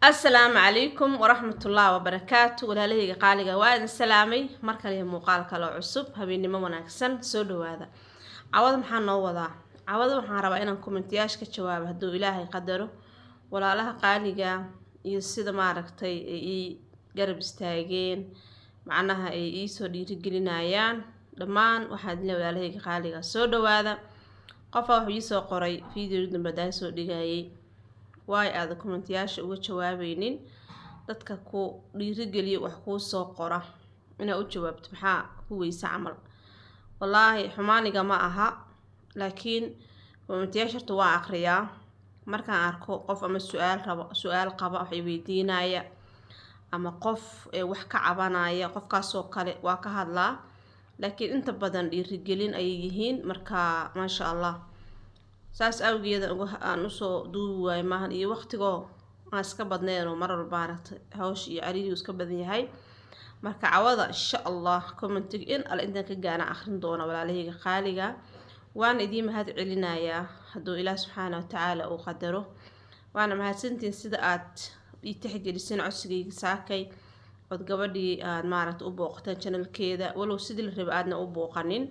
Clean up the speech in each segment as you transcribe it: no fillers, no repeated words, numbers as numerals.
Asalaamu calaykum waraxmatullaahi wabarakaatu. Walaalahayga qaaliga, waa idin salaamay mar kale iyo muuqaal kale oo cusub. Habeennimo wanaagsan, soo dhawaada. Cawada maxaa noo wadaa? Cawada waxaan rabaa inaan commentiyaasha ka jawaabo, hadduu Ilaahay qadaro, walaalaha qaaliga iyo sida maaragtay ay ii garab istaageen, macnaha ay iisoo dhiirigelinayaan dhammaan. Waxaa idin leeyahay, walaalahayga qaaliga, soo dhawaada. Qofaa wuxuu iisoo qoray video dambe haddaan soo dhigayay: "Waay aada commentiyaasha uga jawaabaynin dadka ku dhiirigeliya, wax kuu soo qora inaad u jawaabto maxaa ku weysa camal?" Wallaahi xumaaniga ma aha, laakiin commentiyaasha horta waa aqriyaa. Markaan arko qof ama su-aal rabo, su-aal qaba, wax i weydiinaya, ama qof wax ka cabanaya, qofkaasoo kale waa ka hadlaa. Laakiin inta badan dhiirigelin ayay yihiin. Marka maasha Allah, saas awgeeda aan usoo duubi waayo maahan iyo waqtigoo aan iska badnayn oo mar walba aragtay hawsha iyo cariirigu iska badan yahay. Marka cawada insha Allah commentiga in alle intaan ka gaana akhrin doona. Walaalahayga qaaliga, waana idiin mahad celinayaa hadduu Ilaah subxaana watacaala uu qadaro. Waana mahadsantihiin sida aad ii tixgeliseen codsigayga saakay ood gabadhii aad maaragta u booqateen channelkeeda, walow sidii la rabay aadna u booqanin.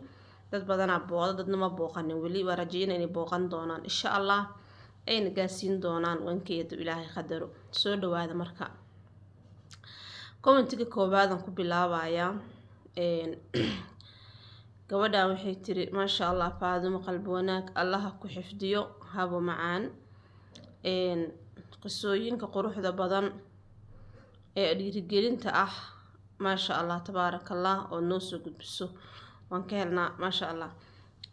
Dad badanaa booqda, dadna ma booqanin weli. Waa rajeyna inay booqan doonaan insha Allah, ayna gaarsiin doonaan wankeedu Ilaahay qadaro. Soo dhawaada. Marka commentiga koobaadan ku bilaabayaa. Gabadhan waxay tiri: "Maasha Allah, Faadumo, qalbi wanaag, Allaha ku xifdiyo, habo macaan. Qisooyinka quruxda badan ee dhiirigelinta ah, maasha Allah, tabaaraka Allah, oo noo soo gudbiso waan ka helnaa, maasha Allah."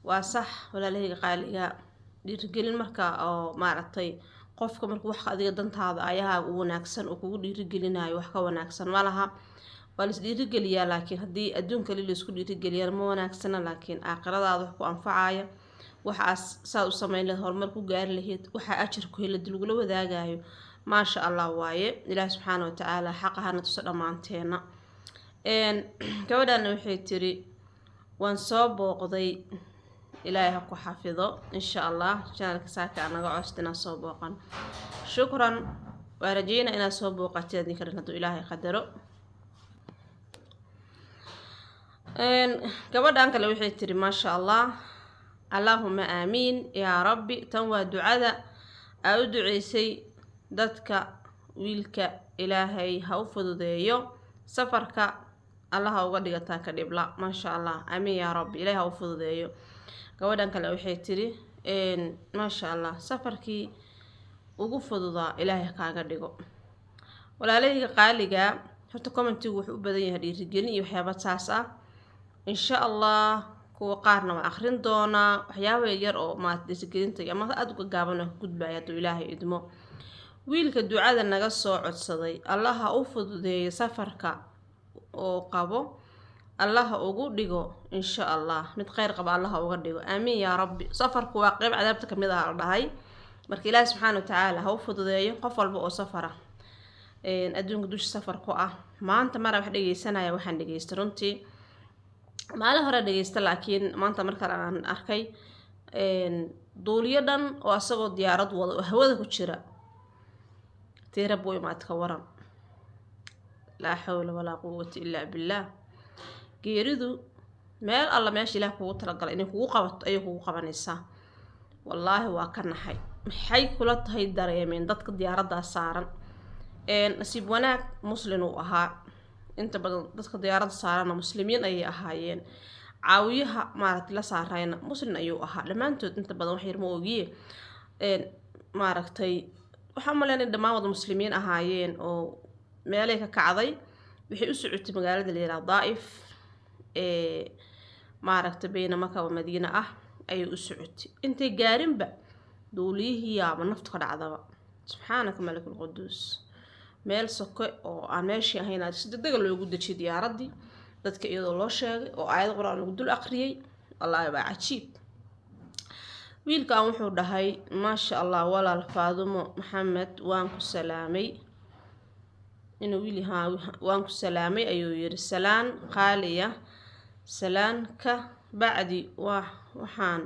Waa sax, walaalahayga qaaliga. Dhiirigelin marka oo maaragtay qofka marka wax adiga dantaada, ayahaaga u wanaagsan oo kugu dhiirigelinayo, wax ka wanaagsan ma laha. Waa la is dhiirigeliyaa, laakiin haddii adduunka li laisku dhiirigeliyana ma wanaagsana. Laakiin aakhiradaada wax ku anfacaya, waxaas saad u sameyn lahayd, horumar ku gaari lahayd, waxaa ajar ku helid lagula wadaagayo, maasha Allah waaye. Ilaah subxaana watacaala xaqa hana tuso dhammaanteena. Gabadhana waxay tiri: "Waan soo booqday, Ilaahay ha ku xafido insha Allah. Channelka saaka anaga costa inaan soo booqan, shukran. Waa rajeyna inaad soo booqatid adinka dhan, hadduu Ilaahay qadaro." Gabadhan kale waxay tiri: "Maasha Allah, allaahuma aamiin yaa Rabbi. Tan waa ducada aa u duceysay dadka. Wiilka Ilaahay ha u fududeeyo safarka, Allaha uga dhigataan ka dhibla. Maasha Allah, aamiin yaa Rabbi, Ilaahay ha u fududeeyo." Gabadhan kale waxay tiri: "Maasha Allah, safarkii ugu fududaa Ilaahay ha kaaga dhigo." Walaalahayga qaaliga, horta commentigu wuxuu u badan yahay dhiirigelin iyo waxyaaba saas ah. Insha Allah kuwa qaarna waa akhrin doonaa, waxyaaba yar oo maarata dhiirigelinta ama aada uga gaaban oo ka gudbaya, hadduu Ilaahay idmo. Wiilka ducada naga soo codsaday, Allaha u fududeeyo safarka oo qabo, Allaha ugu dhigo insha Allah mid kheyr qaba, Allaha uga dhigo, aamiin yaa Rabbi. Safarku waa qeyb cadaabta kamid ah la dhahay. Marka Ilaahi subxaana watacaala ha u fududeeyo qof walba oo safara, adduunka dusha safar ku ah. Maanta mara wax dhegeysanaya, waxaan dhegeystay runtii maalin hore dhegeysta, laakiin maanta markaan aan arkay duuliyo dhan oo asagoo diyaarad wada oo hawada ku jira tiirab u imaad, ka waran? Laa xawla walaa quwata illaa billaah. Geeridu meel alla meesha Ilaah kugu talagalay inay kugu qabato ayay kugu qabanaysaa. Wallaahi waa ka naxay. Maxay kula tahay dareemeen dadka diyaaraddaa saaran? Nasiib wanaag Muslin uu ahaa. Inta badan dadka diyaaradda saarana Muslimiin ayay ahaayeen. Caawiyaha maaragtay la saarayna Muslin ayuu ahaa. Dhammaantood inta badan, wax yar ma ogiye, maaragtay waxaa umaleyn in dhammaan wada Muslimiin ahaayeen. Oo meelay ka kacday, waxay u socotay magaalada la yidhaha Daa'if ee maaragtay bayna Maka wa Madiina ah ayay u socotay. Intay gaarinba duuliyihiiyaaba naftu ka dhacdaba. Subxaanaka malikul quduus. Meel soke oo aan meeshii ahayn si degdega loogu dejiyay diyaaraddii, dadka iyadoo loo sheegay oo aayad Qur-aan lagu dul aqriyay. Wallaahi waa cajiib. Wiilkan wuxuu dhahay: "Maasha Allah, walaal Faadumo Maxamed, waan ku salaamay." Inuu wiil yahaa. "Waan ku salaamay," ayuu yiri. "Salaan qaaliya, salaan ka bacdi, waa waxaan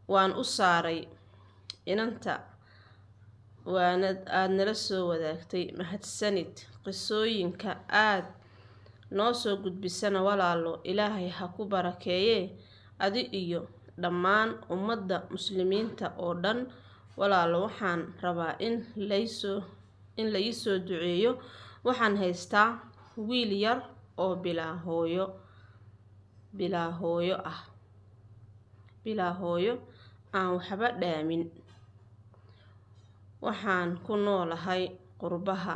waan u saaray inanta Waana aada nala soo wadaagtay, mahadsanid. Qisooyinka aad noo soo gudbisana walaalo, Ilaahay ha ku barakeeye adi iyo dhammaan ummadda muslimiinta oo dhan. Walaalo, waxaan rabaa in la iisoo duceeyo. Waxaan haystaa wiil yar oo bilaa hooyo ah, bilaa hooyo aan waxba dhaamin. Waxaan ku noolahay qurbaha,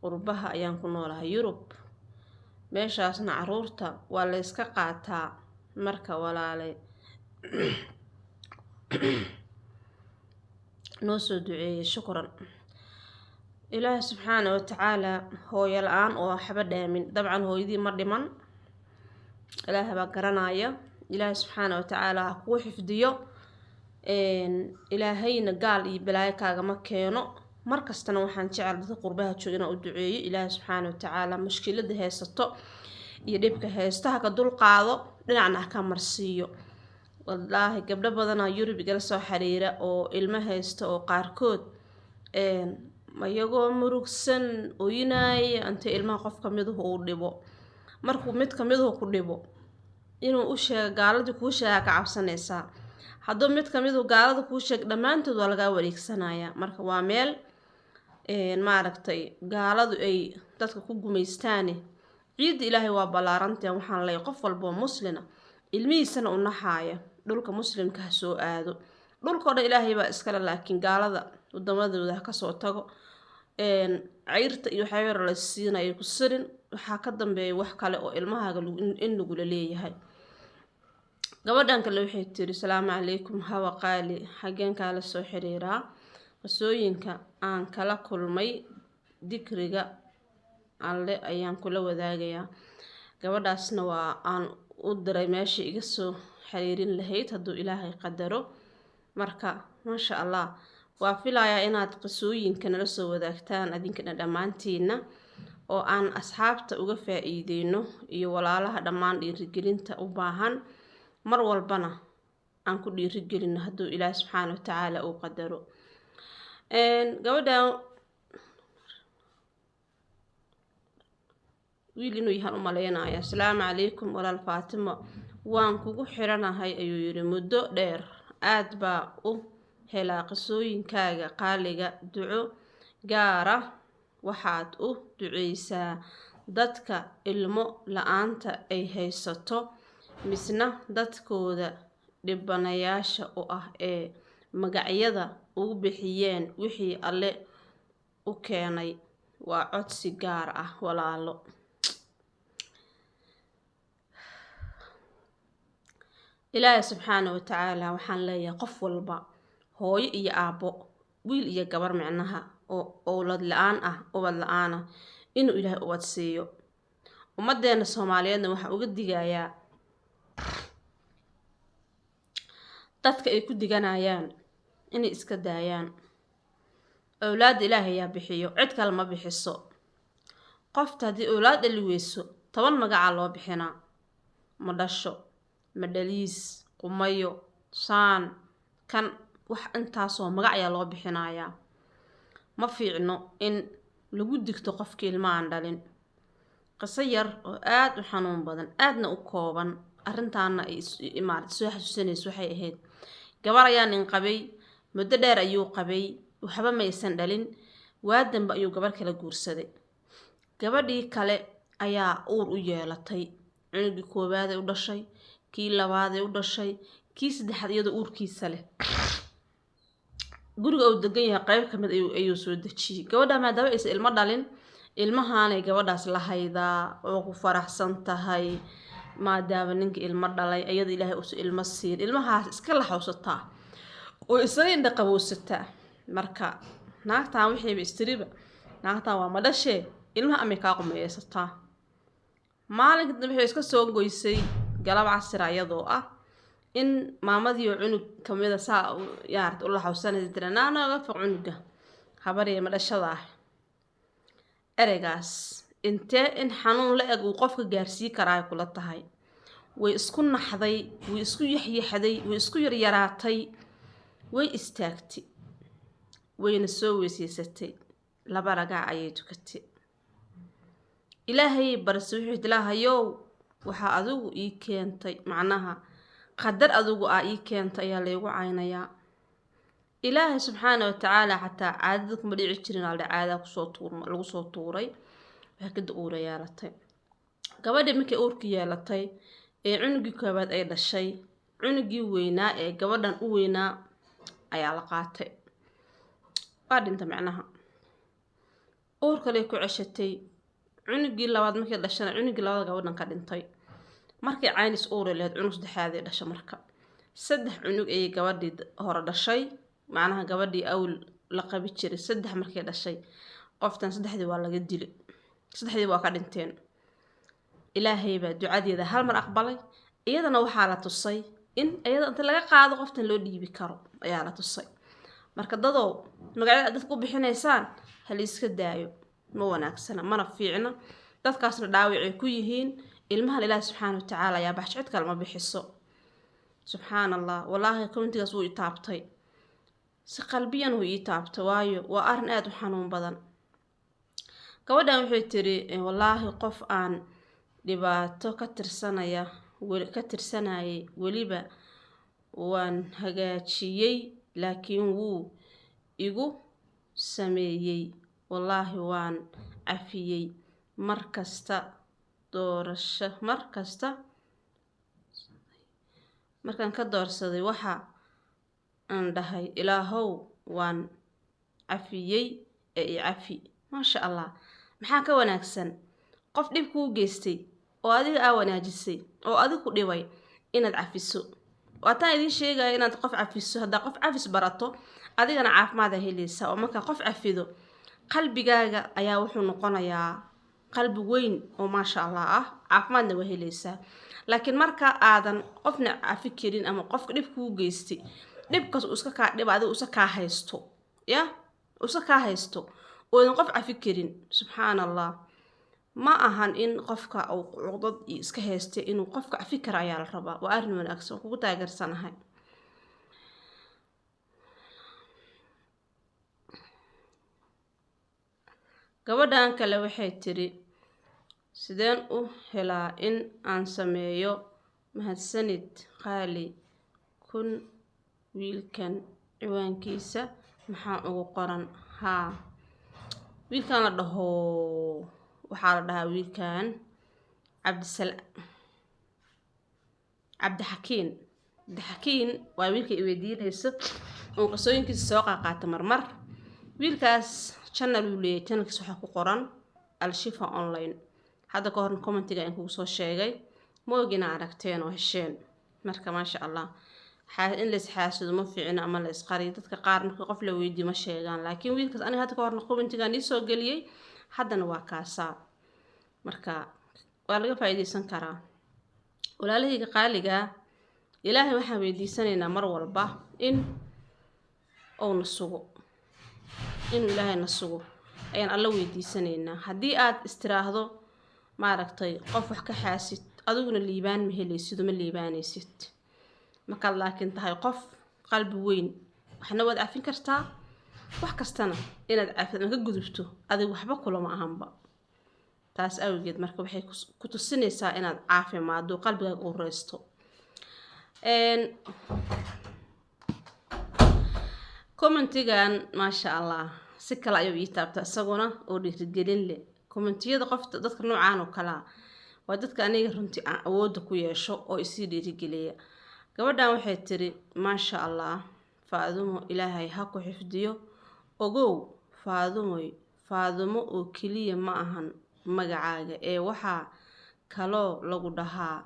qurbaha ayaan ku noolahay, Yurub. Meeshaasna caruurta waa la yska qaataa. Marka walaale, noo soo duceeyay. Shukran. Ilaahi subxaana wa tacaala hooyo la-aan oo waxba dhaamin, dabcan hooyadii ma dhiman, Ilaahay baa garanaya. Ilaahi subxaana wa tacaala ha kuu xifdiyo, Ilaahayna gaal iyo balaayo kaagama keeno. Markastana waxaan jecel dadka qurbaha jooga inaan u duceeyo. Ilaahi subxaana wa tacaala mushkilada haysato iyo dhibka haysto ha ka dul qaado, dhinacna ha ka marsiiyo. Wallaahi, gabdho badanaa Yurub igala soo xiriira oo ilmo haysta oo qaarkood iyagoo murugsan oyinaaya inta ilmaha qof kamiduhu uu dhibo. Markuu mid kamiduhu ku dhibo, inuu u sheego gaaladii kuu sheegaa ka cabsanaysaa. Hadduu mid kamidu gaalada kuu sheeg, dhammaantood waa lagaa wareegsanayaa. Marka waa meel, maaragtay, gaaladu ay dadka ku gumaystaane. Ciidda Ilaahay waa ballaarantae. Waxaan leeyahay qof walboo muslina, ilmihiisana u naxaaya, dhulka muslimka ha soo aado. Dhulkao dhan Ilaahay baa iskale, laakiin gaalada wadamadooda ha kasoo tago. Cayrta iyo waxyaaba yar la siinayo ku sirin, waxaa ka dambeeya wax kale oo ilmahaaga in lagula leeyahay. Gabadhan kale waxay tiri: "Salaamu calaykum hawa qaali, xageen kaala soo xiriiraa? Qisooyinka aan kala kulmay dikriga Alle ayaan kula wadaagayaa." Gabadhaasna waa aan u diray meesha iga soo xiriirin lahayd hadduu Ilaahay qadaro. Marka maasha Allah, waa filayaa inaad qisooyinka nala soo wadaagtaan adinkana dhammaantiina, oo aan asxaabta uga faa-iideyno iyo walaalaha dhammaan dhiirigelinta u baahan, mar walbana aan ku dhiirigelino hadduu Ilaahi subxaana wa tacaala uu qadaro. Gabadhan wiil inuu yahaan u maleynaya. "Asalaamu calaykum walaal Faatimo, waan kugu xiranahay," ayuu yidhi, "muddo dheer. Aad baa u helaa qisooyinkaaga qaaliga. Duco gaara waxaad u duceysaa dadka ilmo la-aanta ay haysato, misna dadkooda dhibanayaasha u ah ee magacyada ugu bixiyeen wixii Alle u keenay. Waa codsi gaar ah, walaalo." Ilaahay subxaana wa tacaala waxaan leeyahay qof walba, hooyo iyo aabbo, wiil iyo gabar, micnaha oo owlad la-aan ah, ubad la-aan ah, inuu Ilaahay ubad siiyo. Ummadeena Soomaaliyeedna waxaa uga digayaa dadka ay ku diganayaan inay iska daayaan. Owlaadda Ilaahay yaa bixiyo, cid kale ma bixiso. Qofta haddii owlaad dhali weyso, 10 magacaa loo bixinaa: ma dhasho, ma dhaliis, qumayo, saan kan, wax intaasoo magac ayaa loo bixinayaa. Ma fiicno in lagu digto qofka ilma aan dhalin. Qiso yar oo aada u xanuun badan, aadna u kooban, arrintaana ay maarata soo xasuusanayso, waxay ahayd gabar ayaa nin qabay muddo dheer ayuu qabay, waxba maysan dhalin. Waadanba ayuu gabar kala guursaday. Gabadhii kale ayaa uur u yeelatay. Cunugii koowaad ay u dhashay, kii labaaday u dhashay, kii saddexaad iyadoo uurkiisa leh guriga uu degan yahay qayb kamid ayuu soo dejiyey gabadha. Maadaama aysan ilmo dhalin, ilmahaanay gabadhaas la haydaa oo ku faraxsan tahay, maadaama ninka ilmo dhalay, iyada Ilaahay uusa ilmo siin. Ilmahaas iska laxawsataa oo isaga indha qabowsataa. Marka naagtaan wixiiba istiriba, naagtaan waa ma dhashee, ilmaha amay kaa qumeysataa. Maalinka dambe waxay iska soo goysay galab casira iyadoo ah in maamadii oo cunug kamida saa yaarta u laxawsanaysa tira, "Naanaga foq cunuga habariya ma dhashada ah." Ereygaas intee in xanuun la eg uu qofka gaarsii karaa ay kula tahay? Way isku naxday, way isku yaxyaxday, way isku yaryaraatay, way istaagtay. Wayna soo weyseysatay, 2 rakac ayay tukatay. Ilaahay barse wuxuu ilaahayow, waxaa adigu ii keentay, macnaha qadar adigu aa ii keentay ayaa laygu caynayaa. Ilaahay subxaana watacaala xataa caadada kuma dhici jirin alde, caadaha kusoo tuur lagu soo tuuray. Waxay kada uura yeelatay gabadhii. Markay uurka yeelatay ee cunugii koobaad ay dhashay, cunugii weynaa ee gabadhan u weynaa ayaa la qaatay, waa dhintay. Macnaha uur kale ku ceshatay, cunugii labaad markay dhashana, cunugii labaad gabadhan ka dhintay. Markay caynis uur lahayd, cunug saddexaad ay dhashay. Marka 3 cunug ayay gabadhii hore dhashay, macnaha gabadhii awl la qabi jiray. 3 markay dhashay qoftan, saddexdii waa laga dilay, saddexdii waa ka dhinteen. Ilaahay baa ducadeeda hal mar aqbalay. Iyadana waxaa la tusay in iyada inta laga qaado qoftan loo dhiibi karo ayaa la tusay. Marka dadow, magacyada dadka u bixinaysaan ha la iska daayo, ma wanaagsana mana fiicna. Dadkaasna dhaawacay ku yihiin ilmahan. Ilaahi subxaana watacaala ayaa baxsh, cid kale ma bixiso. Subxaan Allah, wallaahi commentigaas wuu i taabtay, si qalbiyan wuu ii taabtay, waayo waa arrin aada u xanuun badan. Gabadhan waxay tiri, wallaahi qof aan dhibaato ka tirsanaya ka tirsanayay, weliba waan hagaajiyey, laakiin wuu igu sameeyey. Wallaahi waan cafiyey mar kasta doorasho, mar kasta markaan ka doorsaday waxa aan dhahay, ilaahow waan cafiyey ee i cafi. Maasha Allah, maxaa ka wanaagsan qof dhib kuu geystay oo adiga aa wanaajisay oo adiga ku dhibay inaad cafiso? Waataan idiin sheegaya inaad qof cafiso. Haddaa qof cafis barato, adigana caafimaad aa helaysaa, oo markaa qof cafido qalbigaaga ayaa wuxuu noqonayaa qalbi weyn oo maasha Allah ah, caafimaadna waa helaysaa. Laakiin marka aadan qofna cafi karin ama qofka dhib kuu geystay, dhibkaas uu iska kaa dhiba, adiga usa kaa haysto, ya usa kaa haysto oodan qof cafi karin, subxaan Allah, ma ahan in qofka uu cuqdad iyo iska haystay inuu qofka cafi karo ayaa la rabaa. Waa arrin wanaagsan, waan kugu taageersanahay. Gabadhan kale waxay tiri, sideen u helaa in aan sameeyo? Mahadsanid qaali. Kun wiilkan ciwaankiisa maxaa ugu qoran? Haa, wiilkan la dhaho, waxaa la dhahaa wiilkan Cabdisala Cabdixakiin. Cabdixakiin waa wiilka i weydiinayso oo qisooyinkiisa soo qaaqaata marmar. Wiilkaas channel uu leeyahay, channelkiisa waxaa ku qoran Alshifa Online. Hadda ka horna commentiga aan kugu soo sheegay, ma og inaa aragteen oo hesheen. Marka maasha Allah, in la isxaasido ma fiicno ama la isqariyo. Dadka qaar marka qof la weydiiyo ma sheegaan, laakiin wiilkaas aniga hadda ka horna commentigaan iisoo geliyey, haddana waa kaasaa. Marka waa laga faa'iideysan karaa. Walaalahayga qaaliga, Ilaahay waxaan weydiisanaynaa mar walba in uu na sugo, inuu Ilaahay na sugo ayaan Alla weydiisanaynaa. Haddii aad istiraahdo maaragtay qof wax ka xaasid, adiguna liibaan ma helaysid, ma liibaanaysid. Markaad laakiin tahay qof qalbi weyn, waxna waad cafin kartaa, wax kastana inaad cafid ama ka gudubto adiga waxba kulama ahanba. Taas awgeed marka waxay ku tusinaysaa inaad caafimaado, qalbigaaga uu reysto. Commentigan maasha Allah, si kale ayuu ii taabta isaguna oo dhiirigelin leh. Commentiyada qofta dadka noocaan oo kalea waa dadka aniga runtii aan awoodda ku yeesho oo isii dhiirigeliya. Gabadhan waxay tiri, maasha Allah Faadumo, Ilaahay ha ku xifdiyo. Ogow Faadumoy, Faadumo oo keliya ma ahan magacaaga ee waxaa kaloo lagu dhahaa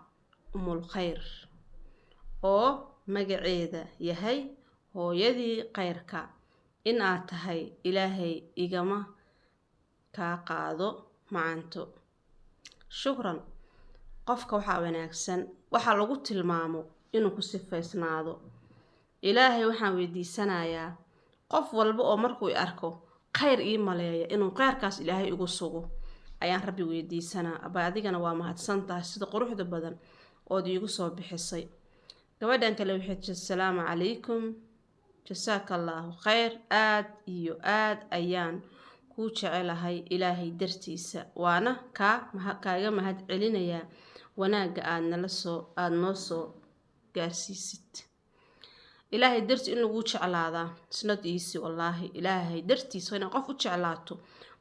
Umul Khayr, oo magaceeda yahay hooyadii khayrka in aad tahay. Ilaahay igama kaa qaado macanto. Shukran. Qofka waxaa wanaagsan waxaa lagu tilmaamo inuu ku sifaysnaado. Ilaahay waxaan weydiisanayaa qof walba oo markuu i arko khayr ii maleeya inuu khayrkaas Ilaahay igu sugo ayaan Rabbi weydiisanaa. Aba, adigana waa mahadsan tahay sida quruxda badan ood iigu soo bixisay. Gabadhan kale waxay tiri, asalaamu calaykum. Jasaaka allaahu khayr. Aad iyo aad ayaan kuu jecelahay Ilaahay dartiisa, waana kaaga mahad celinayaa wanaagga aad nala soo aada noo soo gaarsiisid. Ilaahay dartii in laguu jeclaadaa, it's not easy, wallaahi. Ilaahay dartiisa inaad qof u jeclaato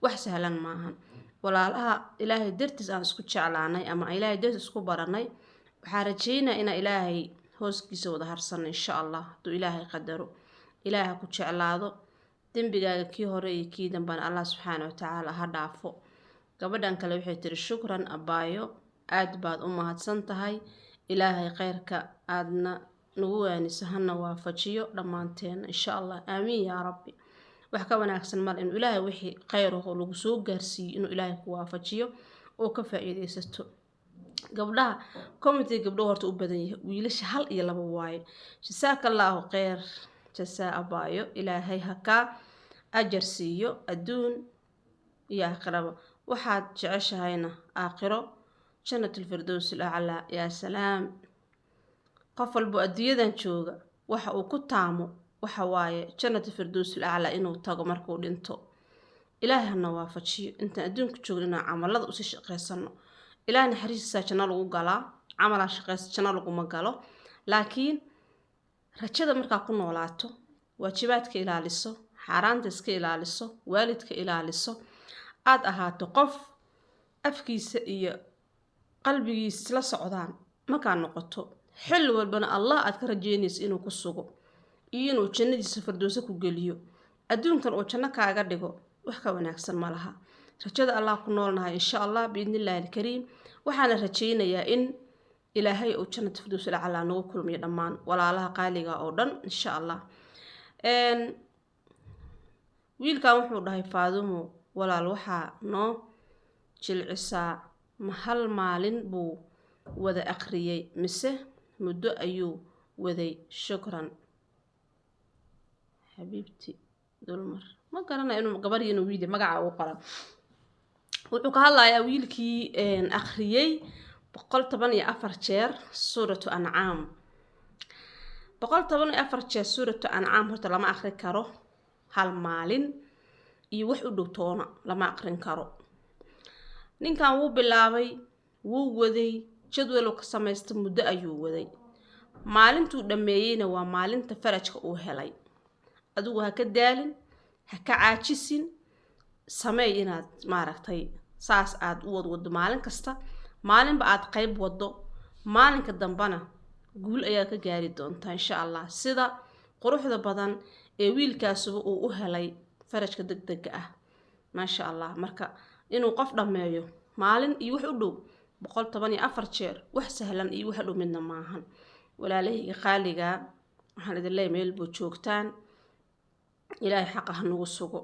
wax sahlan maahan. Walaalaha Ilaahay dartiis aan isku jeclaanay ama Ilaahay dartiis isku baranay, waxaa rajeynaya inaa Ilaahay hooskiisa wada harsano, insha Allah, hadduu Ilaahay qadaro. Ilaahay ha ku jeclaado, dembigaaga kii hore iyo kii dambana Allah subxaana watacaala ha dhaafo. Gabadhan kale waxay tiri: "Shukran abaayo, aad baad u mahadsan tahay. Ilaahay kheyrka aadna nagu waaniso hana waafajiyo dhammaanteena, insha Allah." Aamiin yaa rabbi. Wax ka wanaagsan mal inuu Ilaahay wixii kheyr oo lagu soo gaarsiiyo inuu Ilaahay ku waafajiyo oo ka faa-iideysato. Gabdhaha commentiga, gabdhaha horta u badan yahay, wiilasha hal iyo laba waaye. Jasaaka allaahu kheyr jasaa abaayo, Ilaahay ha kaa ajar siiyo adduun iyo aakhiraba, waxaad jeceshahayna aakhiro Janatulfirdows al aclaa. Yaa salaam! Qof walbo adduunyadan jooga waxa uu ku taamo waxa waaye Janatulfirdows al aclaa inuu tago markuu dhinto. Ilaahay hana waafajiyo intaan adduunka joogno inaan camalada usii shaqeysano. Ilaah naxariistiisaa janno lagu galaa, camalaa shaqeysa janno laguma galo. Laakiin rajada markaa ku noolaato, waajibaadka ilaaliso, xaaraanta iska ilaaliso, waalidka ilaaliso, aada ahaato qof afkiisa iyo qalbigiisa isla socdaan markaa noqoto, xilli walbana Allah aad ka rajeynayso inuu ku sugo iyo inuu jannadiisa fardooso ku geliyo, adduunkan uu janno kaaga dhigo, wax ka wanaagsan ma laha. Rajada Allah ku noolnahay, insha Allah, biidnillahi alkariim. Waxaana rajaynayaa in Ilaahay uu jannata firdows alaclaa nagu kulmiyo dhammaan walaalaha qaaliga oo dhan, insha Allah. Wiilkan wuxuu dhahay: "Faadumo walaal, waxaa noo jilcisaa, ma hal maalin buu wada akhriyay mise muddo ayuu waday? Shukran xabiibti." Dulmar ma garanayo inuu gabar iyo inuu wiil magaca ugu qoran. Wuxuu ka hadlayaa wiilkii akhriyey 114 jeer Suuratu Ancaam. 114 jeer Suuratu Ancaam horta lama akhri karo hal maalin iyo wax u dhow toona lama aqrin karo. Ninkan wuu bilaabay, wuu waday, jadwal ka samaysta, muddo ayuu waday. Maalintuu dhammeeyeyna waa maalinta farajka uu helay. Adigu ha ka daalin, ha ka caajisin. Sameey inaad maaragtay saas aad u wadwado maalin kasta, maalinba aad qayb wado, maalinka dambena guul ayaad ka gaari doontaa, insha Allah, sida quruxda badan ee wiilkaasuba uu u helay farajka deg dega ah, maasha Allah. Marka inuu qof dhammeeyo maalin iyo wax u dhow 114 jeer wax sahlan iyo wax dhow midna maahan. Walaalahayga qaaliga, waxaan idin leeyahay meel buu joogtaan, Ilaahay xaqa ha nagu sugo.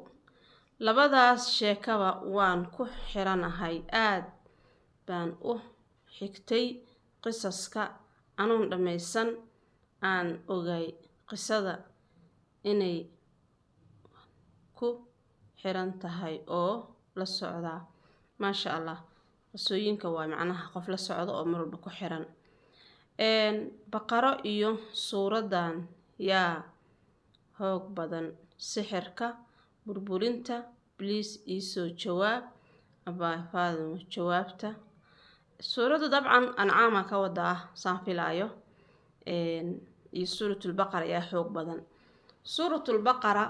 Labadaas sheekaba waan ku xiranahay, aad baan u xigtay qisaska anoon dhammaysan aan ogay qisada inay ku xiran tahay oo la socdaa. Maasha Allah. Qisooyinka waa macnaha qof la socdo oo mar walba ku xiran. Baqaro iyo suuradan yaa xoog badan sixirka burburinta? Please iisoo jawaab, abaa Faadimo. Jawaabta suuradda dabcan Ancaama ka wadaa saan filaayo iyo Suuratulbaqara ayaa xoog badan. Suuratulbaqara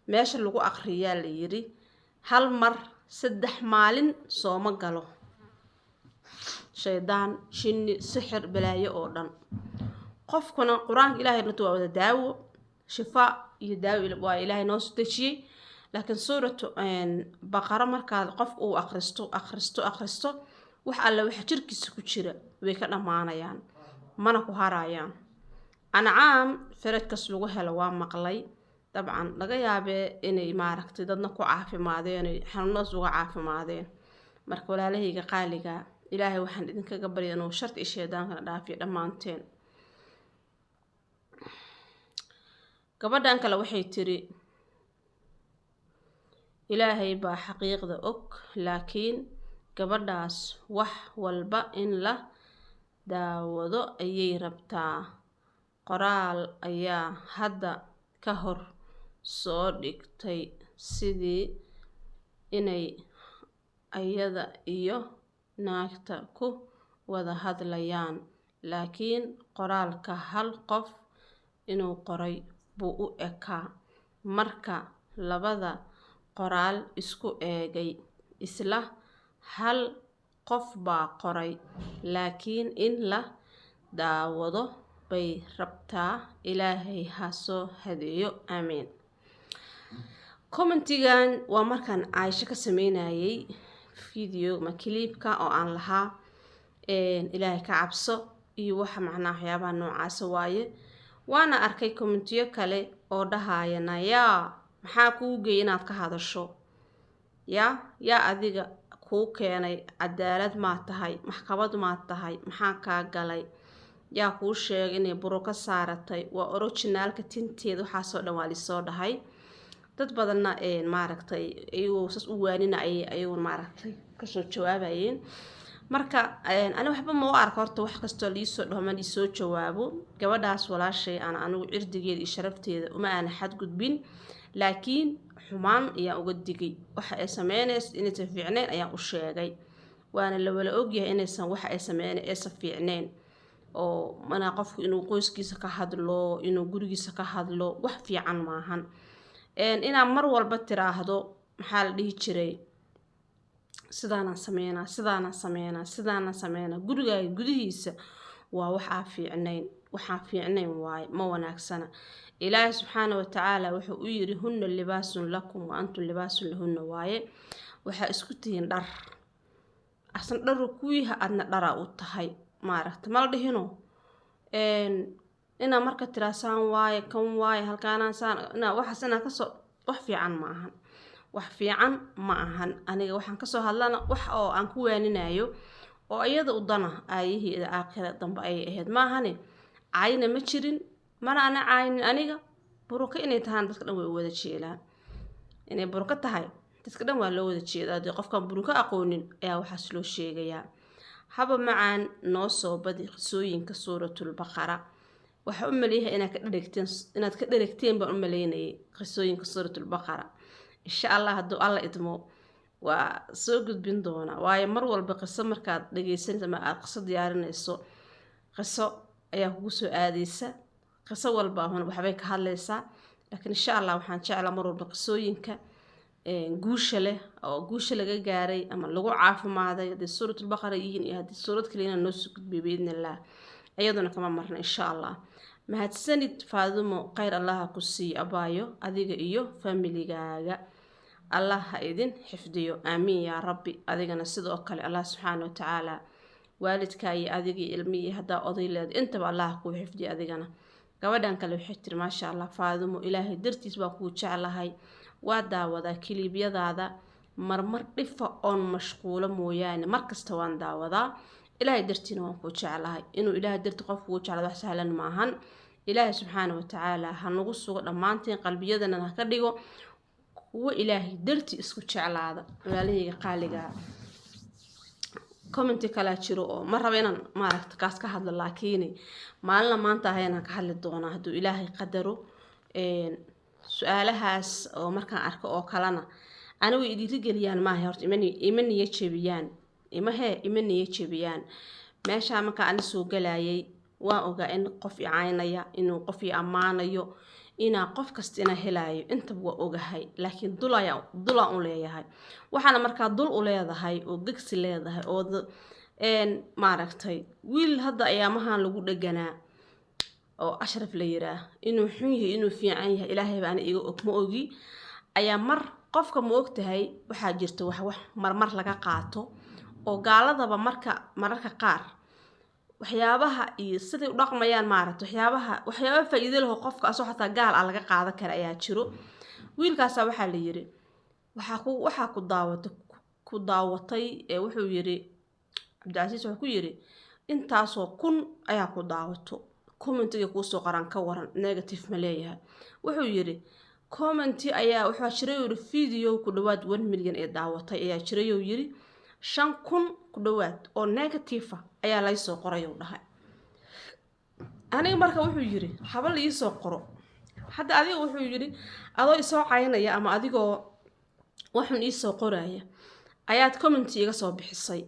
meesha lagu aqriyaa la yiri hal mar 3 maalin sooma galo shaydaan, jinni, sixir, balaayo oo dhan. Qofkuna Qur-aanka Ilahay runta waa wada daawo, shifaa iyo daawo waa Ilaahay noo soo dejiyey. Laakiin Suuratu Baqaro markaad qof uu akhristo, akhristo, akhristo, wax alle waxa jirkiisa ku jira way ka dhammaanayaan, mana ku harayaan. Ancaam farajkas lagu helo waa maqlay dabcan, laga yaabee inay maaragtay dadna ku caafimaadeen, ay xanuunadaas uga caafimaadeen. Marka walaalahayga qaaliga, Ilaahay waxaan idinkaga barya inuu sharti iyo shaydaankana dhaafiyo dhammaanteen. Gabadhan kale waxay tiri: "Ilaahay baa xaqiiqda og, laakiin gabadhaas wax walba in la daawado ayay rabtaa. Qoraal ayaa hadda ka hor soo dhigtay sidii inay ayada iyo naagta ku wada hadlayaan, laakiin qoraalka hal qof inuu qoray buu u ekaa. Marka labada qoraal isku eegay, isla hal qof baa qoray, laakiin in la daawado bay rabtaa. Ilaahay ha soo hadeeyo, aamiin. Commentigan waa markaan Caaisho ka sameynayay video ma clipka oo aan lahaa Ilaahay ka cabso iyo waxa macnaha waxyaabaha noocaasa waaye. Waana arkay commentiyo kale oo dhahaya, "Nayaa, maxaa kuu geeyay inaad ka hadasho? Yaa adiga kuu keenay? Cadaalad maa tahay? Maxkamad maa tahay? Maxaa kaa galay? Yaa kuu sheegay inay buro ka saaratay? Waa originalka tinteeda." Waxaasoo dhan waa lisoo dhahay. Dad badanna, maaragtay, iyagoo saas u waanina ayay ayaguna, maaragtay, kasoo jawaabayeen. Marka ani waxba ma u arka horta. Wax kastoo liisoo dhaho ma liisoo jawaabo. Gabadhaas walaashay aan anigu cirdigeeda iyo sharafteeda uma aana xadgudbin, laakiin xumaan ayaan uga digay. Waxa ay sameynayso inaysan fiicnayn ayaan u sheegay, waana la wala ogyahay inaysan waxa ay sameynay aysan fiicnayn, oo mana qofku inuu qoyskiisa ka hadlo, inuu gurigiisa ka hadlo, wax fiican maahan. Inaad mar walba tiraahdo, maxaa la dhihi jiray, sidaanaan sameynaa, sidaanaan sameynaa, sidaanaan sameynaa, gurigaaga gudihiisa, waa wax aa fiicnayn, waxaan fiicnayn waaye, ma wanaagsana. Ilaahay subxaana watacaala wuxuu u yiri, "Hunna libaasun lakum wa antum libaasun lahunna" waaye. Waxaa isku tihiin dhar. Asan dharu kuwiiha, adna dharaa u tahay, maaragta, mala dhihino. Inaa marka tiraa saan waaye, kan waaye, halkaanaan saan, inaa waxaas inaa kasoo, wax fiican ma ahan, wax fiican ma ahan. Aniga waxaan kasoo hadlana wax oo aan ku waaninayo oo iyada u dana aayaheeda aakhira dambe ayay ahayd, maahane caayina ma jirin, mana ana caayinin. Aniga buruka inay tahaan dadka dhan way u wada jeelaan. Inay buruka tahay dadka dhan waa loo wada jeedaa. Dee qofkaan buruka aqoonin ayaa waxaas loo sheegayaa. Haba macaan, noo soo badi qisooyinka Suuratulbaqara. Waxaa u maleeyahay inaad ka dheregteen, inaad ka dheregteen baan u maleynayay qisooyinka Suuratulbaqara. Insha Allah, hadduu Alla idmo, waa soo gudbin doonaa, waayo mar walba qiso markaad dhegeysanayso ama aad qiso diyaarinayso, qiso ayaa kugu soo aadeysa. Qiso walba waxbay ka hadlaysaa, laakiin insha Allah waxaan jeclaa mar walba qisooyinka guusha leh oo guusha laga gaaray ama lagu caafimaaday, haddii Suuratulbaqara yihiin iyo haddii suurad kale, inaan noo soo gudbiyo biidni illah. Iyaduna kama marna, insha Allah. Mahadsanid Faadumo, khayr Allaha ku siiyo abaayo, adiga iyo familigaaga Allah ha idin xifdiyo, aamiin yaa rabbi. Adigana sidoo kale Allah subxaana watacaala waalidkaa iyo adiga iyo ilmihii, haddaa oday leed, intaba Allah kuu xifdiyo adigana. Gabadhan kale waxay tiri, "Maasha Allah Faadumo, Ilaahay dartiis baa kuu jeclahay. Waa daawadaa clipyadaada marmar dhifa oon mashquulo mooyaane, markasta waan daawadaa. Ilaahay dartiina waan kuu jeclahay." Inuu Ilaahay darti qof kuu jeclado wax sahlan maahan. Ilaahay subxaana watacaala ha nagu sugo dhammaanteen, qalbiyadana ha ka dhigo kuwo Ilaahay darti isku jeclaada, walaalahayga qaaligaa. Commenti kalaa jiro oo ma raba inaan, maaragta, kaas ka hadlo, laakiin maalina maanta ahaynaan ka hadli doonaa hadduu Ilaahay qadaro. Su-aalahaas oo markaan arko oo kalena ani way idhiirigeliyaan, maaha horta ima niyo jebiyaan, ima hee, ima niyo jebiyaan. Meeshaa markaa ani soo galayay waan ogaa in qof i caynaya, inuu qof i ammaanayo, inaa qof kasta inaa helaayo, intaba waa ogahay. Laakiin dul ayaa dulaan u leeyahay. Waxaana markaa dul u leedahay oo gegsi leedahay oo maaragtay, wiil hadda ayaamahan lagu dheganaa oo Ashraf la yiraa, inuu xun yahay, inuu fiican yahay, Ilaahay baa ana iga og, ma ogi, ayaa mar qofka, ma og tahay, waxaa jirta wax marmar laga qaato oo gaaladaba marka mararka qaar waxyaabaha iyo siday u dhaqmayaan, maaragta, waxyaaba faa'iido leh oo qofka asoo xataa gaal ah laga qaadan kara ayaa jiro. Wiilkaasaa waxaa la yiri, waxaa ku daawatay ee wuxuu yiri Cabdicasiis, wuxuu ku yiri, "Intaasoo kun ayaa ku daawato, commentiga kuusoo qoraan ka waran, negative ma leeyahay?" Wuxuu yiri, commenti ayaa waxaa jiray, yiri, video ku dhawaad 1 million ee daawatay ayaa jiray, uu yiri, 5000 ku dhawaad oo negative ah ayaa laysoo qoray, uu dhahay. Aniga marka wuxuu yiri, haba la iisoo qoro. Hadda adiga wuxuu yidhi, adoo isoo caynaya ama adigoo waxun iisoo qoraya ayaad comment iga soo bixisay.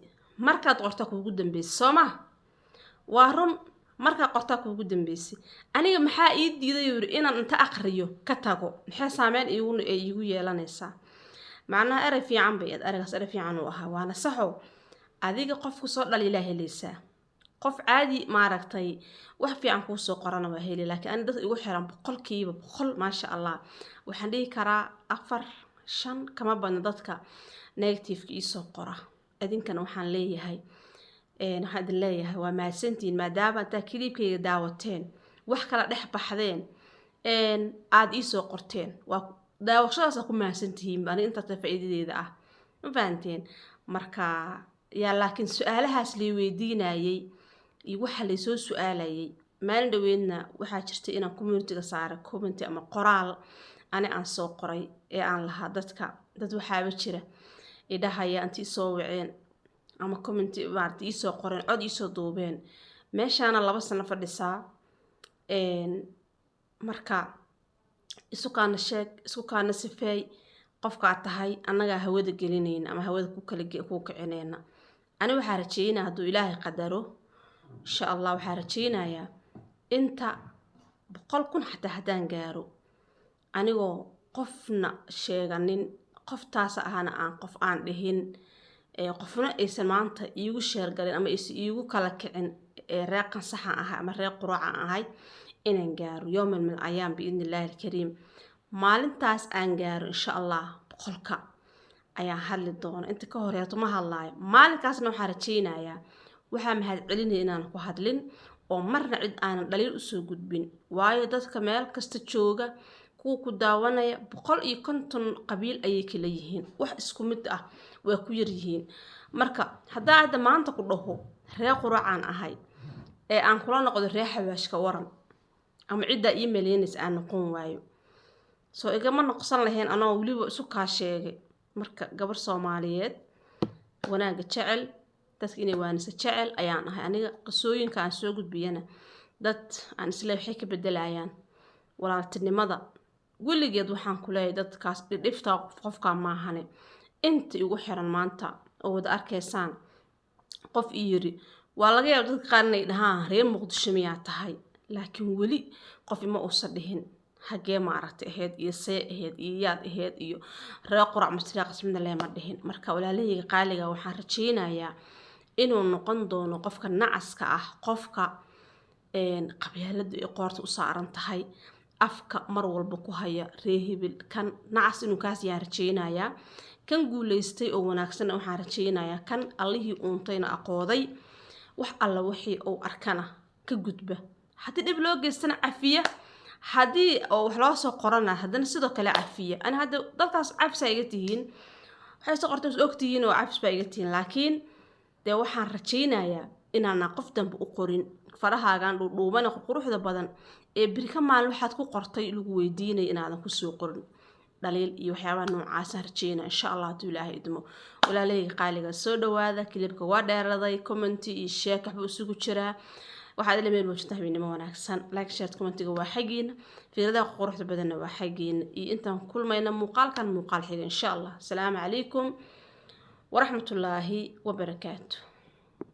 Markaad qorta kuugu dambeysay, soo ma? Waa run, markaa qortaa kuugu dambeysay. Aniga maxaa ii diiday, yiri, inaan inta aqriyo ka tago? Maxay saameyn iigu yeelanaysaa? Macnaha erey fiican bay, ereygaas erey fiican uu ahaa, waana saxo. Adiga qofku soo dhaliilaa helaysaa, qof caadi maaragtay wax fiican kuu soo qorana waa heli. Laakiin ani dadka igu xiran 100%, maasha Allah, waxaan dhihi karaa afar shan kama badna dadka negativeka iisoo qora. Idinkana waxaan leeyahay, waxaan idin leeyahay waa mahadsantihiin, maadaama intaa clipkayga daawateen, wax kala dhex baxdeen, aada iisoo qorteen. Waa daawashadaasa ku mahadsantihiin. Aniga intaasa faa'iidadeeda ah, ma fahanteen? Marka yaa, laakiin su-aalahaas lay weydiinayay iyo waxa laysoo su-aalayay maalin dhaweydna, waxaa jirtay inaan communityga saaray comment ama qoraal ani aan soo qoray ee aan lahaa dadka. Dad waxaaba jira idhahaya inta isoo waceen ama comment maarata iisoo qoreen, cod iisoo duubeen, meeshaana 2 sano fadhisaa. Marka isu kaana sheeg, isku kaana sifeey qofkaa tahay, annagaa hawada gelinayna ama hawada ku kala ku kicinayna. Ani waxaa rajeynaya, hadduu Ilaahay qadaro, insha Allah, waxaa rajeynayaa inta 100,000 xataa haddaan gaaro, anigoo qofna sheeganin, qoftaas ahana aan qof aan dhihin, qofna aysan maanta iigu sheergalin ama aysan iigu kala kicin reer Qansaxan ahay ama reer Quracan ahay, inaan gaaro yooman min ayaam biidni Illaahi alkariim. Maalintaas aan gaaro, insha Allah, 100-ka ayaan hadli doona. Inta ka horeeto ma hadlaayo. Maalinkaasna waxaan rajeynayaa, waxaa mahad celinaya inaan ku hadlin oo marna cid aanan dhaliil usoo gudbin, waayo dadka meel kasta jooga, kuwa ku daawanaya, 150 qabiil ayay kala yihiin, wax isku mid ah waa ku yaryihiin. Marka haddaa hadda maanta ku dhaho ree Quracaan ahay ee aan kula noqdo ree Xawaashka waran ama ciddaa ii maleynaysa aan noqon waayo, soo igama noqsan lahayn anoo weliba isu kaa sheegay. Marka gabar Soomaaliyeed wanaagga jecel, dadka inay waanisa jecel ayaan ahay aniga. Qisooyinka aan soo gudbiyana dad aan isle waxay ka bedelayaan walaaltinimada weligeed. Waxaan ku leeyahay dadkaas dhidhifta qofkaa maahane, inta igu xiran maanta oo wada arkaysaan, qof ii yiri waa laga yaaba dadka qaar inay dhahaan reer Muqdisho miyaa tahay, laakiin weli qof ima uusan dhihin hagee maaragtay ahayd iyo see ahayd iyo yaad ahayd iyo reer Qurac masriaqas midna leema dhihin. Marka walaalahayga qaaliga, waxaan rajeynayaa inuu noqon doono qofka nacaska ah, qofka qabyaaladu ay qoorta u saaran tahay, afka mar walba ku haya ree hebel kan nacas, inuu kaas yaan rajeynayaa. Kan guulaystay oo wanaagsanna waxaan rajeynayaa kan Allihii uuntayna aqooday, wax alla wixii uu arkana ka gudba, haddii dhib loo geystana cafiya, haddii oo wax loo soo qorana haddana sidoo kale cafiya. Ani hadda dadkaas cafis iga tihiin, waxay soo qortay is ogtihiin oo cafis baa iga tihiin. Laakiin dee waxaan rajeynayaa inaana qof dambe u qorin farahaagan dhuudhuuban ee quruxda badan ee beri ka maalin waxaad ku qortay lagu weydiinaya inaadan kusoo qorin dhaliil iyo waxyaabaha noocaasaan rajeynaya, insha Allah, hadduu Ilaahay idmo. Walaalahayga qaaliga, soo dhawaada. Clipka waa dheeraday, comment iyo sheek waxbuu isugu jiraa. Waxaad ila meel muujinta habeenimo wanaagsan. Like, share, commentiga waa xaggiina, fiiradaha quruxda badanna waa xaggiina, iyo intaan kulmayna muuqaalkan muuqaal xiga, insha Allah. Asalaamu calaykum waraxmatullaahi wabarakaatu.